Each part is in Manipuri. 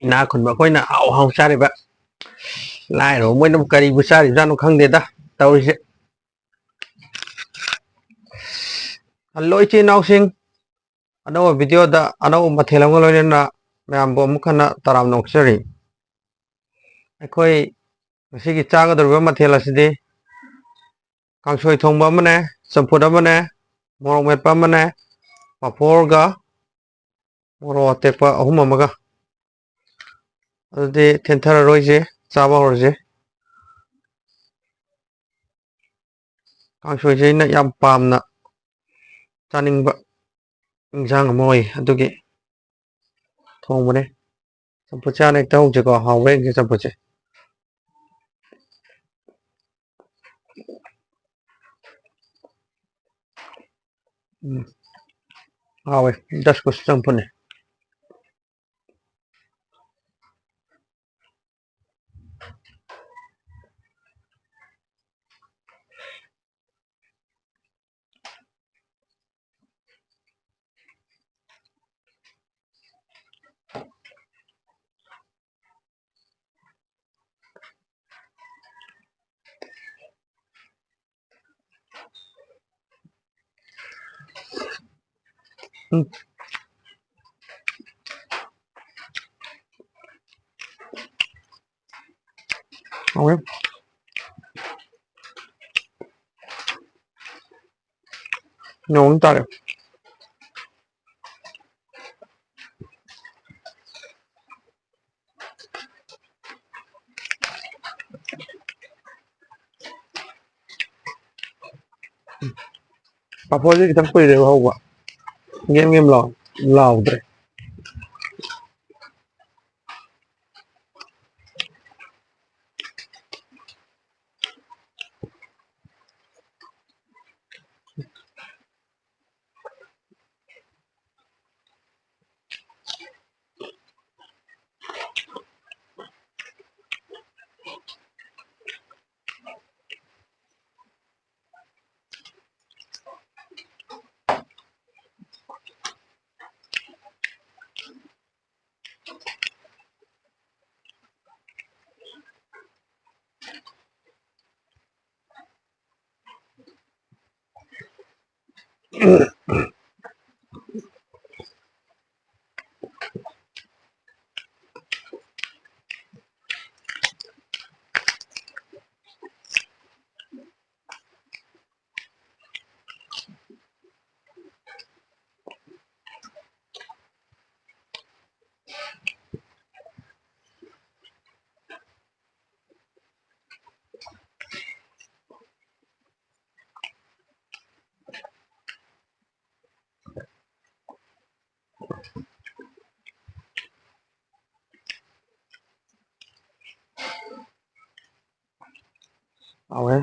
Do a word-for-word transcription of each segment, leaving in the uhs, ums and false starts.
ꯏꯅꯥꯛ ꯈꯨꯟꯕ ꯑꯩꯈꯣꯏꯅ ꯍꯥꯎ ꯍꯥꯎ ꯆꯥꯔꯤꯕ, ꯂꯥꯏꯔꯕ ꯃꯣꯏꯅꯕꯨ ꯀꯔꯤꯕꯨ ꯆꯥꯔꯤꯕꯖꯥꯠꯅꯣ ꯈꯪꯗꯦꯗ ꯇꯧꯔꯤꯁꯦ꯫ ꯍꯜꯂꯣ ꯏꯆꯤꯟ ꯏꯅꯥꯎꯁꯤꯡ, ꯑꯅꯧꯕ ꯚꯤꯗꯤꯑꯣꯗ ꯑꯅꯧꯕ ꯃꯊꯦꯜ ꯑꯃꯒ ꯂꯣꯏꯅꯅ ꯃꯌꯥꯝꯕꯨ ꯑꯃꯨꯛ ꯍꯟꯅ ꯇꯔꯥꯝꯅ ꯑꯣꯛꯆꯔꯤ꯫ ꯑꯩꯈꯣꯏ ꯉꯁꯤꯒꯤ ꯆꯥꯒꯗꯧꯔꯤꯕ ꯃꯊꯦꯜ ꯑꯁꯤꯗꯤ ꯀꯥꯡꯁꯣꯏ ꯊꯣꯡꯕ ꯑꯃꯅꯦ, ꯆꯝꯐꯨꯠ ꯑꯃꯅꯦ, ꯃꯣꯔꯣꯛ ꯃꯦꯠꯄ ꯑꯃꯅꯦ, ꯄꯥꯐꯣꯔꯒ ꯃꯣꯔꯣꯛ ꯑꯇꯦꯛꯄ ꯑꯍꯨꯝ ꯑꯃꯒ꯫ ꯑꯗꯨꯗꯤ ꯊꯦꯡꯊꯔꯔꯣꯏꯁꯦ, ꯆꯥꯕ ꯍꯧꯔꯁꯦ꯫ ꯀꯥꯡꯁꯣꯏꯁꯦ ꯑꯩꯅ ꯌꯥꯝ ꯄꯥꯝꯅ ꯆꯥꯅꯤꯡꯕ ꯏꯟꯁꯥꯡ ꯑꯃ ꯑꯣꯏ, ꯑꯗꯨꯒꯤ ꯊꯣꯡꯕꯅꯦ꯫ ꯆꯝꯐꯨꯠꯁꯦ ꯍꯥꯟꯅ ꯍꯦꯛꯇ ꯍꯧꯁꯦꯀꯣ, ꯍꯥꯎꯕ꯭ꯔꯥ ꯌꯦꯡꯁꯦ ꯆꯝꯐꯨꯠꯁꯦ꯫ ꯎꯝ, ꯍꯥꯎꯋꯦ, ꯗꯁꯀꯨꯁ ꯆꯝꯐꯨꯠꯅꯦ꯫ ꯎꯝ꯫ ꯍꯥꯎꯋꯦ꯫ ꯅꯣꯡ ꯇꯥꯔꯦ꯫ ꯄꯥꯐꯣꯔꯁꯦ ꯈꯤꯇꯪ ꯀꯨꯏꯔꯦꯕ ꯍꯧꯕ꯫ ꯒꯦꯝ ꯒꯦꯝ ꯂꯥꯎ-, ꯂꯥꯎꯗ꯭ꯔꯦ꯫ ꯍꯥꯎꯋꯦ꯫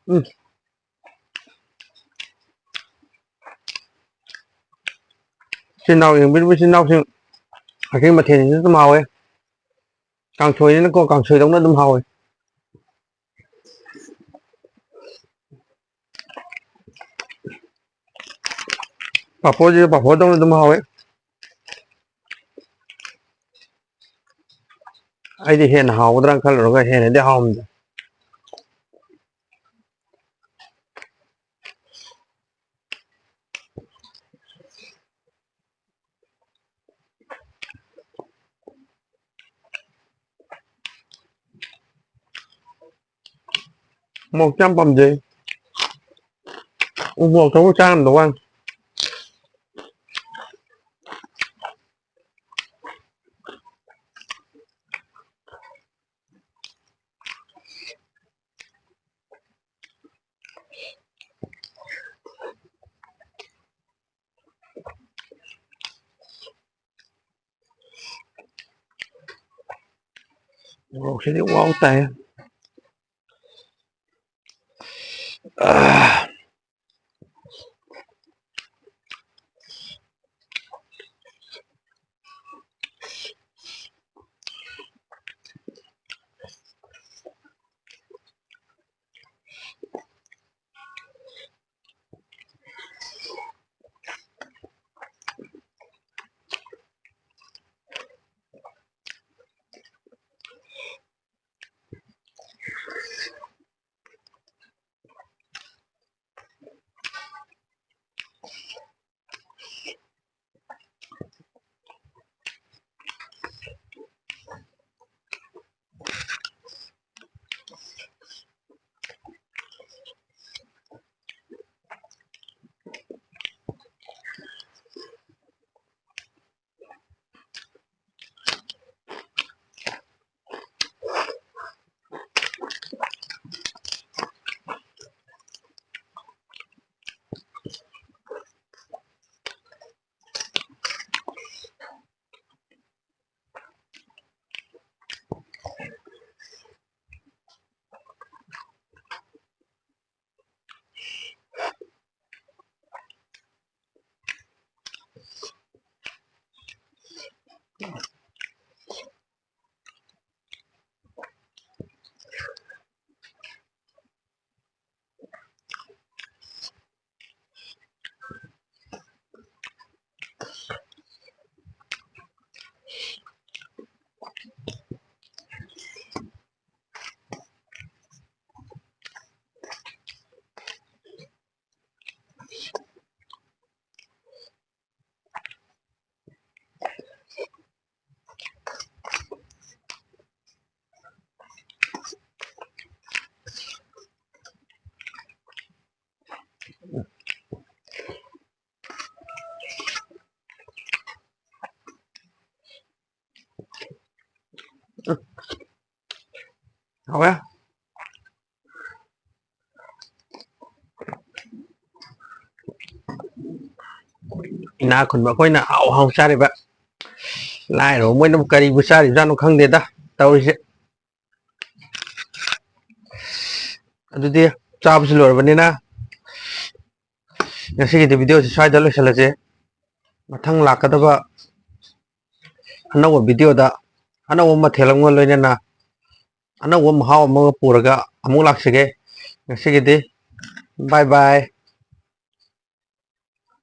ꯎꯝ꯫ ꯏꯆꯤꯟ ꯏꯅꯥꯎ ꯌꯦꯡꯕꯤꯔꯤꯕ ꯏꯆꯤꯟ ꯏꯅꯥꯎꯁꯤꯡ, ꯉꯁꯤ ꯃꯊꯦꯜꯁꯤꯁꯨ ꯑꯗꯨꯝ ꯍꯥꯎꯋꯦ꯫ ꯀꯥꯡꯁꯣꯏꯅꯤꯅꯀꯣ, ꯀꯥꯡꯁꯣꯏꯗꯧꯅ ꯑꯗꯨꯝ ꯍꯥꯎꯋꯦ꯫ ꯄꯥꯐꯣꯔꯁꯤꯁꯨ ꯄꯥꯐꯣꯔꯗꯧꯅ ꯑꯗꯨꯝ ꯍꯥꯎꯋꯦ꯫ ꯑꯩꯗꯤ ꯍꯦꯟꯅ ꯍꯥꯎꯒꯗ꯭ꯔꯥ ꯈꯜꯂꯨꯔꯒ ꯍꯦꯟꯅꯗꯤ ꯍꯥꯎꯔꯝꯗꯦ꯫ ꯃꯣꯔꯣꯛꯇꯤ ꯌꯥꯝ ꯄꯥꯝꯖꯩ꯫ ꯎ ꯃꯣꯔꯣꯛꯇꯧꯕ ꯆꯥ ꯉꯝꯗꯕ ꯋꯥꯅꯤ꯫ ꯃꯣꯔꯣꯛꯁꯤꯗꯤ ꯋꯥꯎ ꯇꯥꯏ꯫ ꯑꯥ꯫ ꯍꯥꯎꯋꯦ꯫ ꯏꯅꯥꯛ ꯈꯨꯟꯕ ꯑꯩꯈꯣꯏꯅ ꯍꯥꯎ ꯍꯥꯎ ꯆꯥꯔꯤꯕ, ꯂꯥꯏꯔꯕ ꯃꯣꯏꯅꯕꯨ ꯀꯔꯤꯕꯨ ꯆꯥꯔꯤꯕꯖꯥꯠꯅꯣ ꯈꯪꯗꯦꯗ ꯇꯧꯔꯤꯁꯦ꯫ ꯑꯗꯨꯗꯤ ꯆꯥꯕꯁꯨ ꯂꯣꯏꯔꯕꯅꯤꯅ ꯉꯁꯤꯒꯤꯗꯤ video ꯁꯤ ꯁ꯭ꯋꯥꯏꯗ ꯂꯣꯏꯁꯤꯜꯂꯁꯦ꯫ ꯃꯊꯪ ꯂꯥꯛꯀꯗꯕ ꯑꯅꯧꯕ video ꯗ ꯑꯅꯧꯕ ꯃꯊꯦꯜ ꯑꯃꯒ ꯂꯣꯏꯅꯅ ꯑꯅꯧꯕ ꯃꯍꯥꯎ ꯑꯃꯒ ꯄꯨꯔꯒ ꯑꯃꯨꯛ ꯂꯥꯛꯆꯒꯦ꯫ ꯉꯁꯤꯒꯤꯗꯤ bye bye꯫